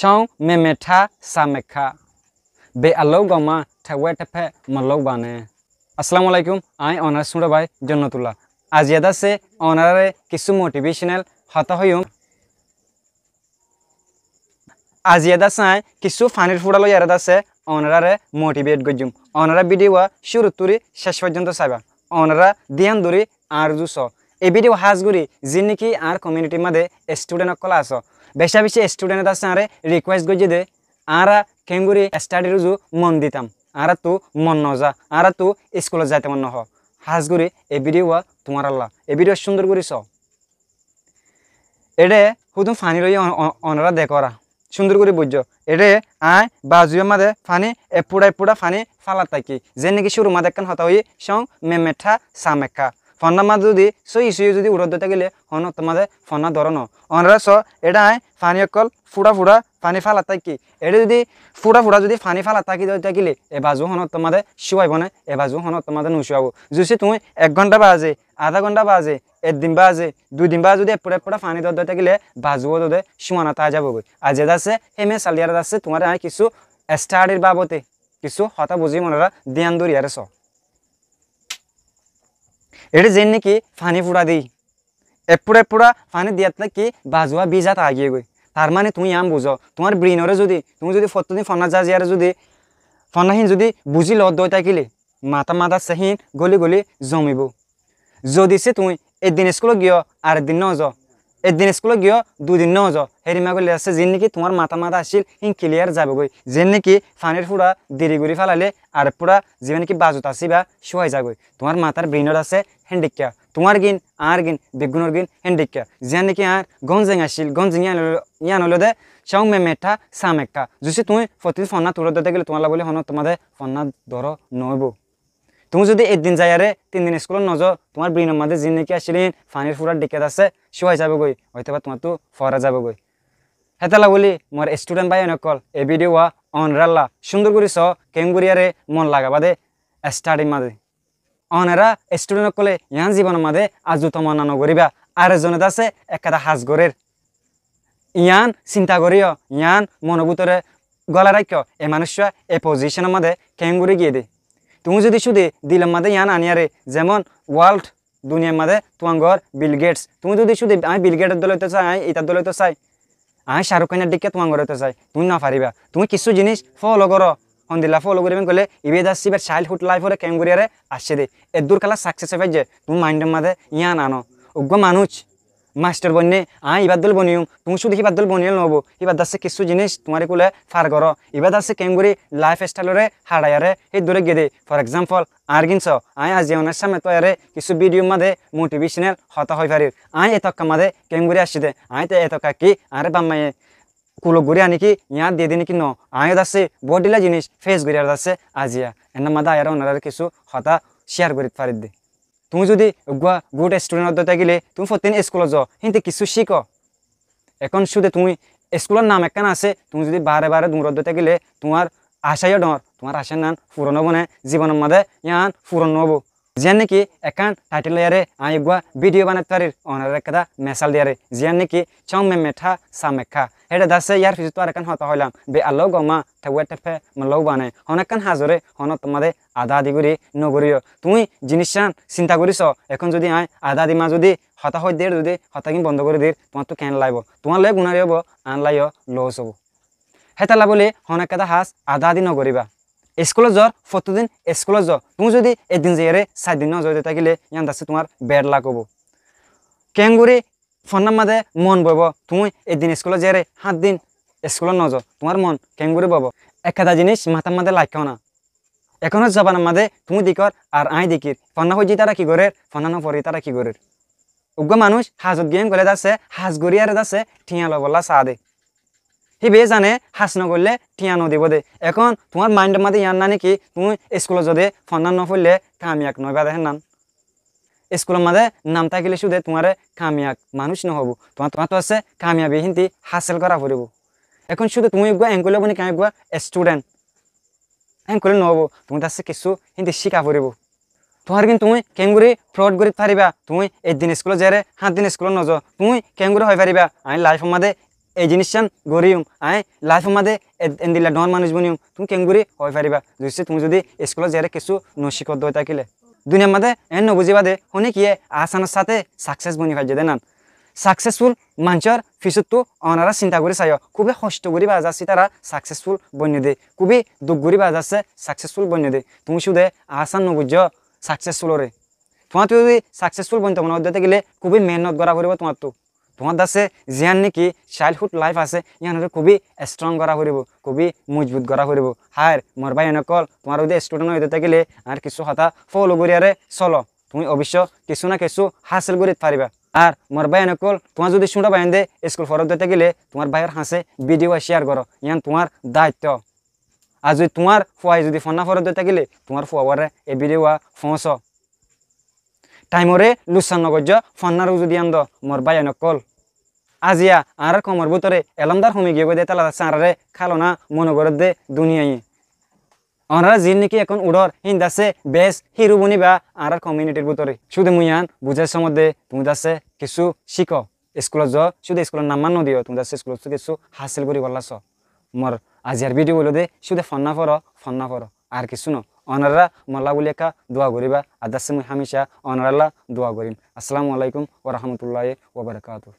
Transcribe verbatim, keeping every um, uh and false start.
Cóñ memmethá samekká. Be allóu gomá thewé thephé mollóu bané. Assalamu alaikum, aññí onorár súñço bái Jonnatullah. Aziya dase onoráre kissú motivational hotá hoiyúm. Aziya dase aññí kissú fanír fúça loiyaré dase onoráre motivate goijjúm. Onorá video wa cúrur turi céc foijjonto saiba. Onorá diyan dóri añár uzu só. E video hás gorí ziín niki añár community mazé student ókkol asó. Becá becí student e dase añáre request goijjé dé, añára keéngorí study r uzu mon ditam. Añáráttu mon nozá, añáráttu iskulot zaite mon nohó. Hás gorí e video wa tuáñralla. E video cúndor gorí só. Eçé húdun faní loiyé on-, on-, onorá dekóra. Cúndor gorí buijjó. Eçé aññí bazuwar mazé faní, eppúça eppúça faní fálat táki. Zeén niki cúrur mazé ekkán hotá hoiyí, cóñ memmethá samekká. Fonnár mazé zudi sóiyi sóiyi zudi uçódde tákile, honó ottór mazé fonná doró noó. Onorá só, eçé aññí faní ókkol fúça fúça faní fálat táki. Eçé zudi fúça fúça zudi faní fálat táki dói tákile, e bazu honó ottór mazé cúaibó né, e bazu honó ottór mazé nucúaibó. Zusi tuñí ek gónta baze, adá gónta baze, ek din baze, dui din baze zudi eppúça eppúça faní dói dói tákile, bazu ó dóde cúana táa zaibói. Aziya dase, hé mesal diyaré dase, tuáñre aññí kissú study r babote kissú hotá buzí onorá diyan dóri aré só. Eçé zeén niki faní fúça dí, eppúça eppúça faní diyat táki bazuwá bíza táa giyé goi. Tar mane tuñí yián buzó, tuáñr brain oré zudi, tuñí zudi fottí din fonná zaziyaré zudi, fonná hín zudi buzí loó dói tákile, matá mazé asé hín góli góli zomibóu. Zodi sé tuñí ek din iskúlot giyó, ar ek din nózo, ek din iskúlot giyó, dui din nózo, hérimma goillé asé ziín niki tuáñr matá mazé accíl hín clear zaibói goi. Ziín niki fanír fúça diri gorí félailé ar fúça zibá niki bazot asé íba cúai zagói. Tuáñr matár brain ot asé héndikka. Tuáñr gín, añár gín, beggúnor gín héndikka. Ziyán niki añár gónzeng accíl, gónzeng yían óilo-, yían óilde cóñ memmethá samekká. Zusi tuñí fottí din fonná tuçódde tákile tuáñlla bóli honó ottór mazé fonná doró noóibou. Tuñí zudi ek din zaiyaré tin din iskúlot nozo, tuáñr brain or mazé ziín niki accíl hín fanír fúça dhikká dase cúai zaibói goi, óitobá tuáñrttu fora zaibói goi. Hétolla bóli mor student báiyain ókkol, e video wa onorálla cúndor gorí só, keéngorí aré mon lagabá dé study r mazé. Onorá student ókkolé yián zibonor mazé arzu tomanna nogoríba, ar zone dase ekkán ham gorér. Yián sinta goríyo, yián monor bútore gólai raikkó, e manúiccúa e position or mazé keéngorí giyé dé. Tuñí zudi cúde dilor mazé yián aníyaré, zemón world duniyair mazé tuáñgor Bill Gates. Tuñí zudi cúde aññí Bill Gates or dóilla óito sai, aññí itar dóilla óito sai, aññí Shahrukh Khan or dhikká tuáñgor óito sai, tuñí nofaribá. Tuñí kissú jiníc follow goró, hondilla follow goríba hoilé, ibá dase íbar childhood life ore keéngorí aré accé dé. Eddúr kéla success ói faijjé, tuñí mind or mazé yián ano. Uggúa manúic mastor boinné, aññí ibár dóil boniyum, tuñí cúde híbar dóil boniyé noóibou, híbar dase kissú jiníc tuáñr kúle far goró. Ibá dase keéngorí life style ore haçaiyaré híddure giyé dé. For example, añár gín só, aññí aziya onor sámne tóiyaré kissú video mazé motivational hotá hoói farir. Aññí etokka mazé keéngorí accíde, aññí te etokka ki añáre bafmaye kulok gorí aní ki yián diyé dé niki noó. Aññí dase boóut dhíla jiníc face gorí ar dase aziya enna mazé aiyaré onoráre kissú hotá share gorí faridde. Tuñí zudi uggúa good student ódde tákile tuñí fottí din iskúlot zo, hínte kissú cíko. Ekón cúde tuñí iskúlor nam ekkán asé, tuñí zudi bare bare duñr ódde tákile tuáñr acá yó dhoóñr, tuáñr acá nan furon óibo né, zibonor mazé yián furon noóibou. Ziyán niki ekkán title loiyaré aññí uggúa video banait farir, onoráre ekkán mesal diyaré, ziyán niki cóñ memmethá samekká. Héçe dase yár fisóttu ar ekkán hotá hoilam, be allóu gomá, tewé tefe mollóu bane. Honó ekkán hazoré honó ottór mazé adá adi gorí nogoríyo. Tuñí jiníccán sinta gorí só, ekón zudi aññí adá adi ma zudi hotá hoidde, zudi hotágin bondo gorí dir, tuáñrttu keén laibó? Tuáñr loi gunári óibo, añár loi yó loss óibo. Hétolla bóli honó ekkán hás adá adi nogoríba. Iskúlot zor, fottí din iskúlot zo. Tuñí zudi ek din zaiyaré sair din nozo de tákile, yián dase tuáñr bad luck óibo. Keéngorí fonnár mazé mon boibó, tuñí ek din iskúlot zaiyaré háñt din iskúlot nozo, tuáñr mon keéngorí boibó? Ekkán jiníc matár mazé laikkó na. Ekónor zobanor mazé tuñí dikór ar aññí dikír. Fonná foijjé ítara ki gorér, fonná nofoijjé ítara ki gorér. Uggúa manúic hazot giyé hoilé dase, haz goríyaré dase, thiañ lobolla saá de. Híbe zane haz nogoillé thiañ nodibó de. Ekón tuáñr mind or mazé yián nái niki, tuñí iskúlot zode fonná nofoillé kamiyab noóiba de hénnan. Iskúlor mazé nam tákile cúde tuáñre kamiyab manúic nohóibo. Tuáñr, tuáñrttu asé kamiyabi hínti hásel gorá foribó. Ekón cúde tuñí uggúa enkúle boni ki uggúa student. Héen goillé noóibo, tuñí dase kissú hínti cíka foribó. Tuáñr gín tuñí keéngorí proud gorí faribá, tuñí ek din iskúlot zaiyaré háñt din iskúlot nozo, tuñí keéngorí hoi faribá, aññí life or mazé e jiníccán goríyum, aññí laifor máze e-, endilla dhoóñr manúic boniyum, tuñí keéngorí hoói faribá? Zodi tuñí zodi eskulot zaiyóre kessú no cíkodde ói tákile. Duniyar máze eén no buzíba de, honíkiyé asanor sáte saksés boni faijjé dé nan. Saksésful maincór fisóttu onorá sinta gorí saiyó, kúbi hoctho gorí bazassé ítara saksésful boinné dé, kúbi duk gorí bazassé saksésful boinné dé. Tuñí cúde asan no buijjó saksésfuloré. Tuáñttu zodi saksésful bointo mone hoódde tákile kúbi meénnot gorá foribó tuáñttu. Tuáñr dase ziyán néki childhood life asé, yíanoré kúbi strong gorá foribó, kúbi mojbut gorá foribó. Háir, mor báiyain ókkol, tuáñra zodi student ói tákile añár kissú hotá follow goríyaré solo. Tuñí oboicco kissú na kissú hásil gorí faribá. Ar mor báiyain ókkol, tuáñr zodi cúñço báiyain de iskul foródde tákile tuáñr báiyor hañsé video share goró, yían tuáñr daitto. Ar zodi tuáñr fuaye zodi fonná foródde tákile tuáñr fuawáre e video wá foóñso. Thaimoré lussán no goijjó, fonnáre uzu diyán do, mor báiyain ókkol. Aziya añárár koumor bútore elómdar homi giyé goi dé, étalla dase añáráre káloná mone gorédde duniyaye. Onorá ziín néki ehón uçór, híin dase bes híru boniba añárár community r bútore. Cúde mui yián buzái somodde tuñí dase kissú cíko. Iskulot zo, cúde iskulor nam no diyó, tuñí dase iskulottú kissú hásil goríbollá so. Mor aziyar video óilde cúde fonná foró, fonná foró, ar kissú no. Onorá molla bóli ekká dua goríba, ar dase mui hámica onorálla dua gorím. Assalamu alaikum wa rahmatullahi wa barakatuhu.